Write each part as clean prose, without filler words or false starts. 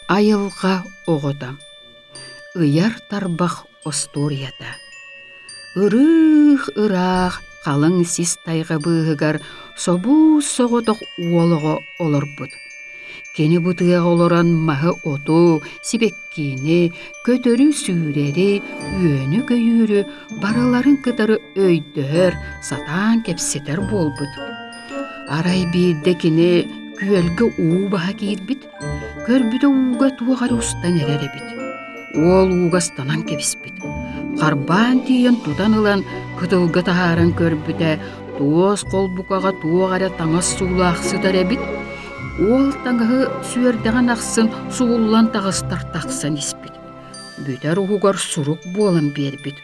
Айылҕа оҕото Ыйар тарбах остуоруйата Ырыых-ыраах халыҥ сис тайҕа быыһыгар собуус-соҕотох уол оҕо олорбут. Кини бу тыаҕа олорон маһы-оту, сибэккини, көтөрү-сүүрэри, үөнү-көйүүрү барыларын кытары өйдөһөр, сатаан кэпсэтэр буолбут. Арай биирдэ кини күөлгэ уу баһа киирбит, Көрбүтэ ууга туох эрэ устан эрэр эбит. Уол ууга ыстанан кэбиспит. Харбаан тиийэн тутан ылан кытылга таһааран көрбүтэ, туос холбукаҕа туох эрэ таҥас суулаах сытар эбит. Уол таҥаһы сүөрдэҕин ахсын сууллан таҕыстар тахсан испит. Бүтэр уһугар сурук буолан биэрбит.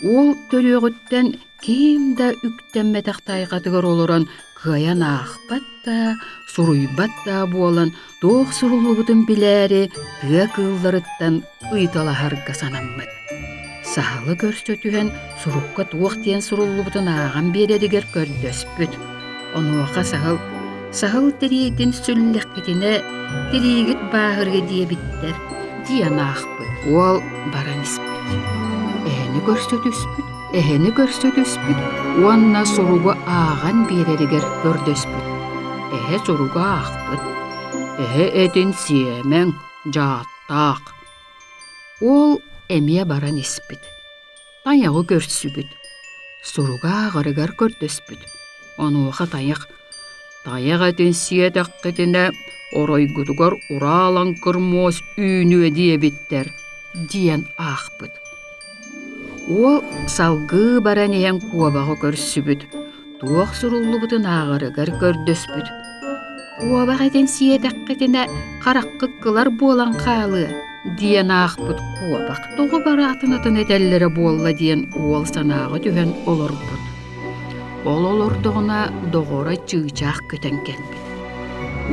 Уол төрүөҕүттэн ким да үктэммэтэх тайҕатыгар олорон кыайан аахпат да, суруйбат да буолан туох суруллубутун билээри тыа кыылларыттан ыйыталаһарга санаммыт. Саһылы көрсө түһэн сурукка туох диэн суруллубутун ааҕан биэрэригэр көрдөспүт. Онуоха саһыл «Саһыл тириитин сүллэххитинэ тириигит бааһырыа диэбиттэр» диэн аахпыт. Уол баран испит. Эһэни көрсө түспүт, эһэни көрсө түспүт уонна суругу ааҕан биэрэригэр көрдөспүт. Эһэ суругу аахпыт. Эһэ этин сиэмэҥ, дьааттаах. Уол эмиэ баран испит. Тайаҕы көрсүбүт. Суругу ааҕарыгар көрдөспүт. Онуоха тайах «Тайах этин сиэтэххитинэ, оройгутугар ураалаҥкыр муос үүнүө диэбиттэр» диэн аахпыт. Уол салгыы баран иһэн куобаҕы көрсүбүт, туох суруллубутун ааҕарыгар көрдөспүт. «Куобах этин сиэтэххитинэ, хараххыт кылар буолан хаалыа» диэн аахпыт куобах тоҕо бары атын-атын этэллэрэ буолла диэн уол санааҕа түһэн олорбут. Ол олордоҕуна доҕоро чыычаах көтөн кэлбит.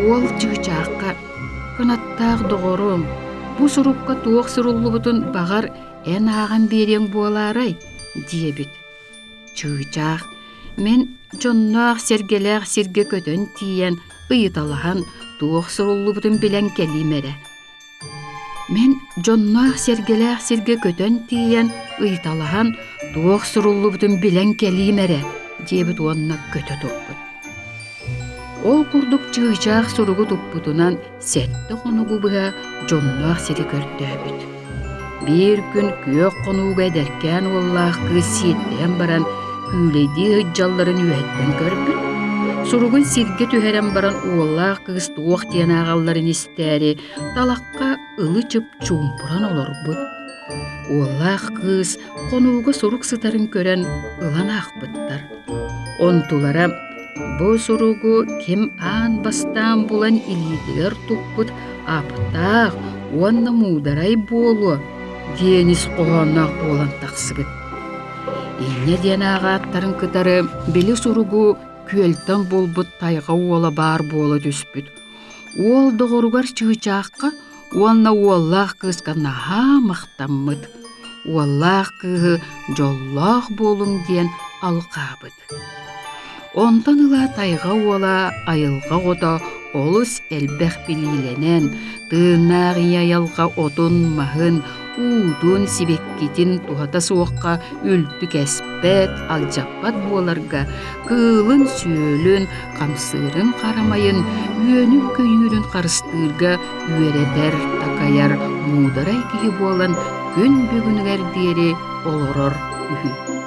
Уол чыычаахха «Кынаттаах доҕорум, бу сурукка туох суруллубутун баҕар эн ааҕан биэриэҥ буолаарай?» диэбит. Чыычаах мин дьонноох-сэргэлээх сиргэ көтөн тиийэн ыйыталаһан туох суруллубутун билэн кэлиим эрэ. Мин дьонноох-сэргэлээх сиргэ көтөн тиийэн ыйыталаһан туох суруллубутун билэн кэлиим эрэ диэбит уонна көтө турбут. Ол курдук чыычаах суругу туппутунан сэттэ хонугу быһа дьонноох сири көрдөөбүт. Биир күн күөх хонууга эдэркээн уоллаах кыыс сиэттэһэн баран күүлэйдии сылдьалларын үөһэттэн көрбүт. Суругун сиргэ түһэрэн баран уоллаах кыыс туох диэн ааҕалларын истээри талахха ылы-чып чуумпуран олорбут. Уоллаах кыыс хонууга сурук сытарын көрөн ылан аахпыттар. Онтулара бу суругу ким аан бастаан булан илиитигэр туппут аптаах уонна муударай буолуо диэн ис хоһоонноох буолан тахсыбыт. Инньэ диэн ааҕааттарын кытары били суругу күөлтэн булбут тайҕа уола баар буола түспүт. Уол доҕоругар чыычаахха уонна уоллаах кыыска наһаа махтаммыт. Уоллаах кыыһы дьоллоох буолуҥ диэн алҕаабыт. Онтон ыла тайҕа уола айылҕа оҕото олус элбэх билиилэнэн, тыыннаах ийэ айылҕа отун-маһын, уутун, сибэккитин туһата суохха үлтү кэспэт, алдьаппат буоларга кыылын-сүөлүн, хамсыырын-харамайын, үөнүн-көйүүрүн харыстыырга үөрэтэр, такайар муударай киһи буолан күн бүгүнүгэр диэри олорор үһү.